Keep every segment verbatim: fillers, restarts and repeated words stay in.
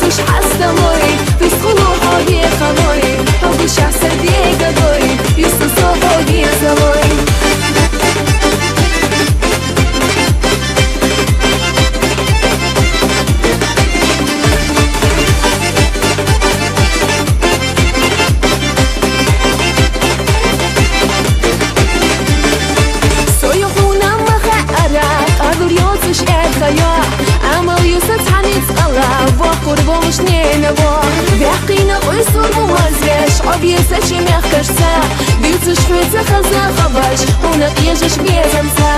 Хьастамой, тус хулу хьо вехалой, хьо гушахса дегадой, юсу сохо везалой. Сой хьуна ма хаъара, къалур йоцуш эрхайо, амал юса цхьаницӀала, вахъур волуш ненаво. Вяхъина къуй сур бумаз веш, объеса чи мягкашца, дицуш хьуца хаза хабаш, уна кьежаш безамца.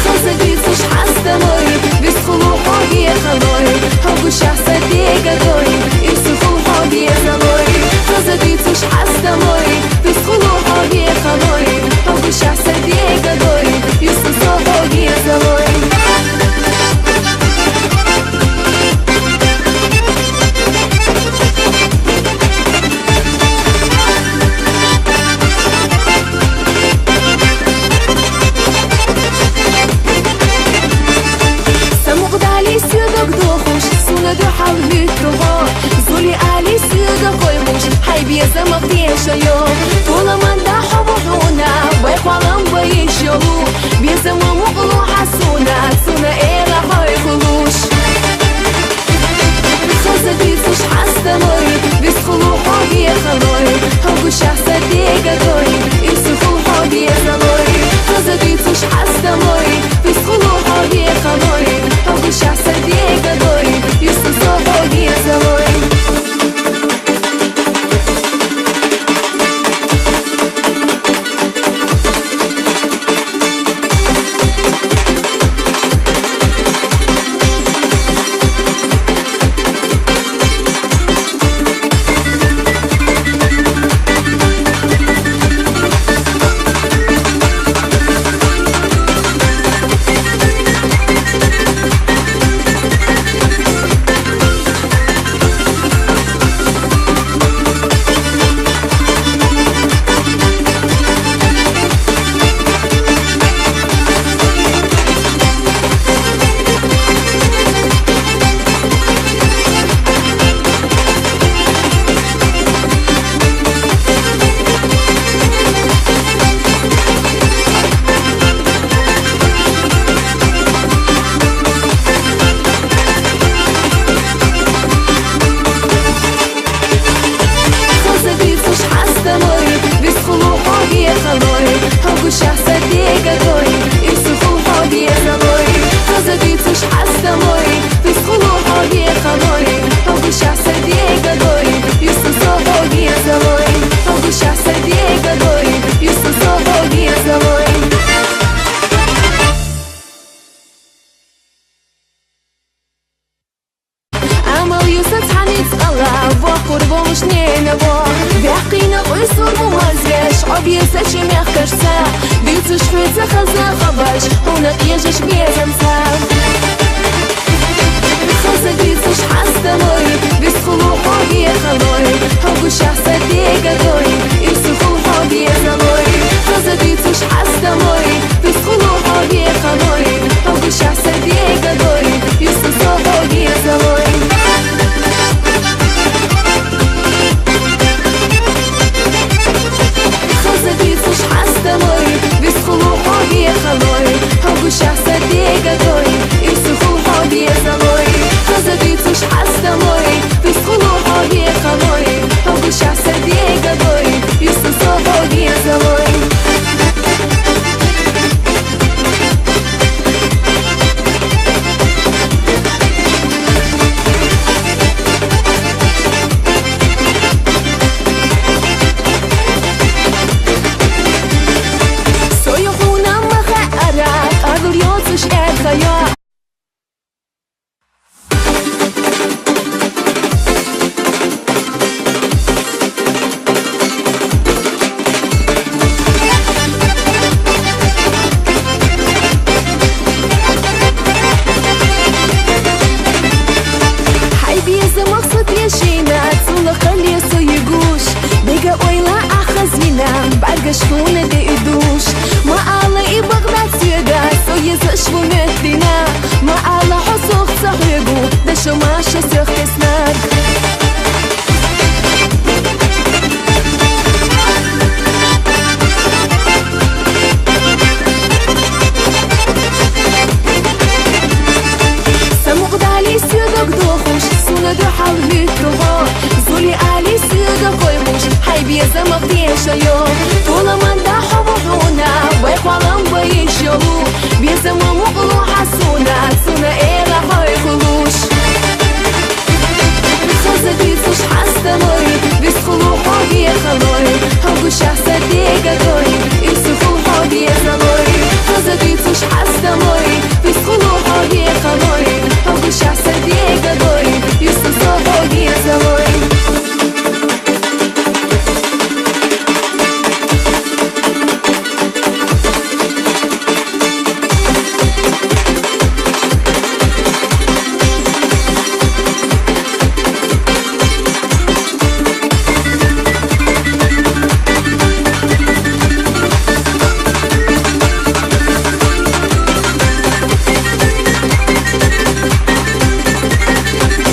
Хаза дицуш хьастамой, бис хулу хьо вехалой, хьо гушахса дегадой, ирсу хул хьо везалой. Хаза дицуш хьастамой, бис хулу хьо вехалой, хьо гушахса дегадой, ирсу сохо везалой. Самукъдали сюдак духуш, суна духьал витругъо. Зули али сюда къойгъуш, хьай беза махтешайо. Тула манда хьо вугьуна, вай хвалам вай шалу. Беза мамукълу хьасуна, суна эла хьой хулуш. Хаза дицуш хьастамой, бис хулу хьо вехалой, хьо гушахса дегадой, ирсу хул хьо везалой. Хаза дицуш хьастамой, бис хулу хьо вехалой, хьо гушахса дегадой, ирсу сохо везалой. Хаза дицуш хьастамой, бис хулу хьо вехалой, хьо гушахса дегадой, ирсу хул хьо везалой. Хаза дицуш хьастамой, бис хулу хьо вехалой, хьо гушахса дегадой, ирсу сохо везалой. Хьо гушахса дегадой, ирсу сохо везалой. Амал юса цхьаницӀала, вахъур волуш ненаво. Вяхъина къуй сур бумаз веш, объеса чи мягкашца, дицуш хьуца хаза хабаш, уна кьежаш безамца. Хаза дицуш хьастамой, бис хулу хьо вехалой, хьо гушахса дегадой, ирсу хул хьо везалой. Хаза дицуш хьастамой, бис хулу хьо вехалой, хьо гушахса дегадой, ирсу сохо везалой. Хаза дицуш хьастамой, бис хулу хьо вехалой, хьо гушахса дегадой, ирсу хул хьо везалой. Хаза дицуш хьастамой, бис хулу хьо вехалой, хьо гушахса дегадой, ирсу сохо везалой. Сой хьуна ма хаъара, къалур йоцуш эрхайо. Хьай беза махсат яшина, цула хъали сой гуш, бега ойла ахъазина, баргаш хьуна де и душ. Ма ала и багъна цуьга, сой езаш ву меттина, ма ала хьо сох ца хьуьгу, Шумаша сёхтеснар. Самугъдали сюдок дохуш, суна духьал муьтугъо. Зули али сюдок койгъуш, гьай безамах дешайо. Туламанда хавугъуна, вай хъвалам вай шалу. Безамах